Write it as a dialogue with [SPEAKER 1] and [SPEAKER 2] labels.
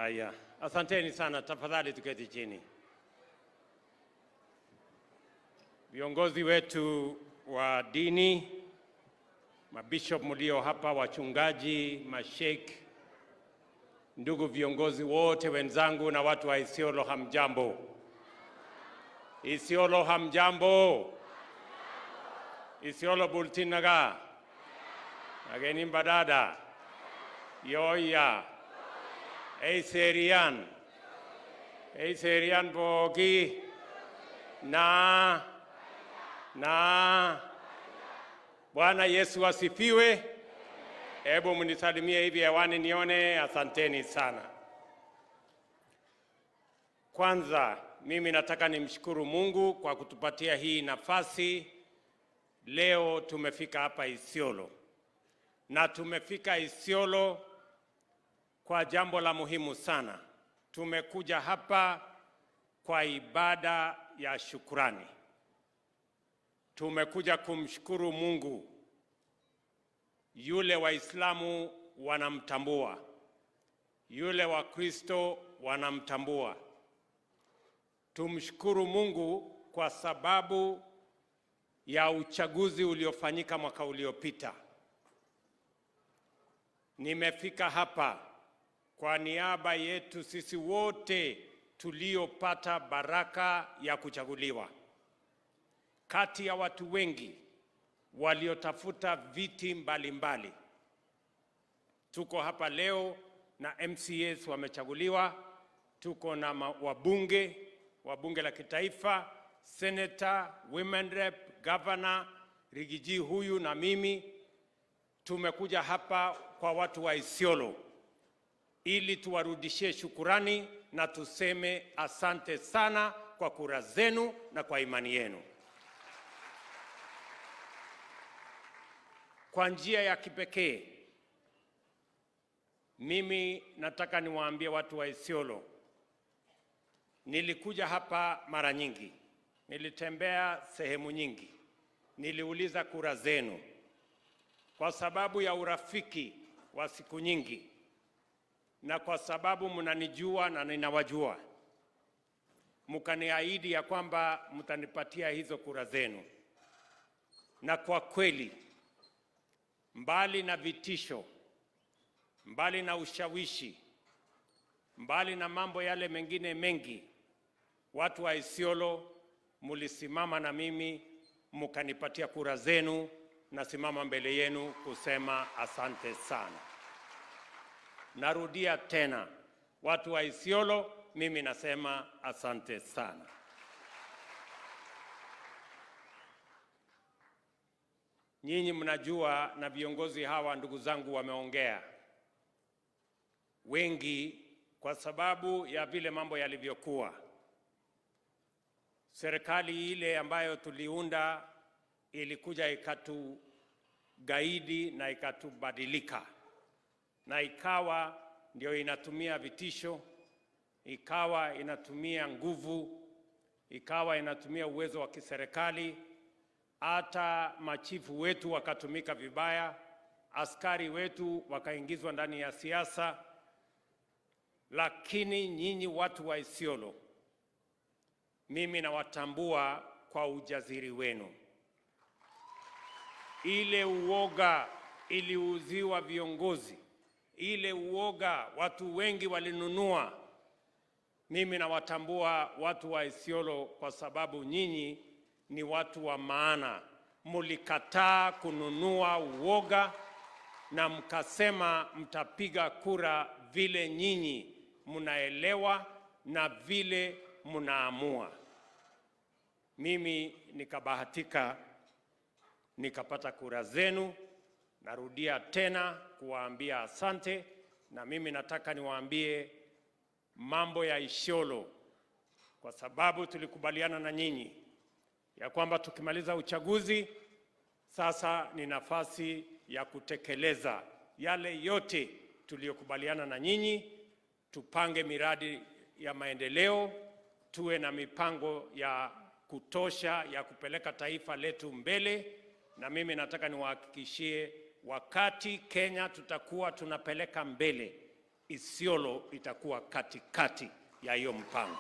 [SPEAKER 1] Aya, asanteni sana, tafadhali tuketi chini. Viongozi wetu wa dini, mabishop mlio hapa, wachungaji, masheikh, ndugu viongozi wote wenzangu na watu wa Isiolo, hamjambo? Isiolo hamjambo? Isiolo bultinaga ageni badada yoya Eiserian Eiserian bogi na na Bwana Yesu asifiwe. Hebu mnisalimie hivi hewani nione. Asanteni sana. Kwanza mimi nataka nimshukuru Mungu kwa kutupatia hii nafasi. Leo tumefika hapa Isiolo, na tumefika Isiolo kwa jambo la muhimu sana. Tumekuja hapa kwa ibada ya shukrani. Tumekuja kumshukuru Mungu yule Waislamu wanamtambua, yule Wakristo wanamtambua. Tumshukuru Mungu kwa sababu ya uchaguzi uliofanyika mwaka uliopita. Nimefika hapa kwa niaba yetu sisi wote tuliopata baraka ya kuchaguliwa. Kati ya watu wengi waliotafuta viti mbalimbali, tuko hapa leo na MCAs wamechaguliwa, tuko na wabunge wa bunge la kitaifa, senator, women rep, governor, Rigiji huyu na mimi. Tumekuja hapa kwa watu wa Isiolo ili tuwarudishie shukurani na tuseme asante sana kwa kura zenu na kwa imani yenu. Kwa njia ya kipekee, mimi nataka niwaambie watu wa Isiolo, nilikuja hapa mara nyingi, nilitembea sehemu nyingi, niliuliza kura zenu kwa sababu ya urafiki wa siku nyingi na kwa sababu mnanijua na ninawajua, mkaniahidi ya kwamba mtanipatia hizo kura zenu. Na kwa kweli, mbali na vitisho, mbali na ushawishi, mbali na mambo yale mengine mengi, watu wa Isiolo mulisimama na mimi mkanipatia kura zenu. Nasimama mbele yenu kusema asante sana. Narudia tena, watu wa Isiolo, mimi nasema asante sana. Nyinyi mnajua, na viongozi hawa ndugu zangu wameongea wengi, kwa sababu ya vile mambo yalivyokuwa. Serikali ile ambayo tuliunda ilikuja ikatugaidi na ikatubadilika, na ikawa ndio inatumia vitisho, ikawa inatumia nguvu, ikawa inatumia uwezo wa kiserikali. Hata machifu wetu wakatumika vibaya, askari wetu wakaingizwa ndani ya siasa. Lakini nyinyi watu wa Isiolo, mimi nawatambua kwa ujasiri wenu. Ile uoga iliuziwa viongozi, ile uoga watu wengi walinunua, mimi nawatambua watu wa Isiolo kwa sababu nyinyi ni watu wa maana. Mulikataa kununua uoga na mkasema mtapiga kura vile nyinyi mnaelewa na vile mnaamua. Mimi nikabahatika nikapata kura zenu. Narudia tena kuwaambia asante, na mimi nataka niwaambie mambo ya Isiolo, kwa sababu tulikubaliana na nyinyi ya kwamba tukimaliza uchaguzi sasa ni nafasi ya kutekeleza yale yote tuliyokubaliana na nyinyi. Tupange miradi ya maendeleo, tuwe na mipango ya kutosha ya kupeleka taifa letu mbele. Na mimi nataka niwahakikishie, wakati Kenya tutakuwa tunapeleka mbele, Isiolo itakuwa katikati ya hiyo mpango.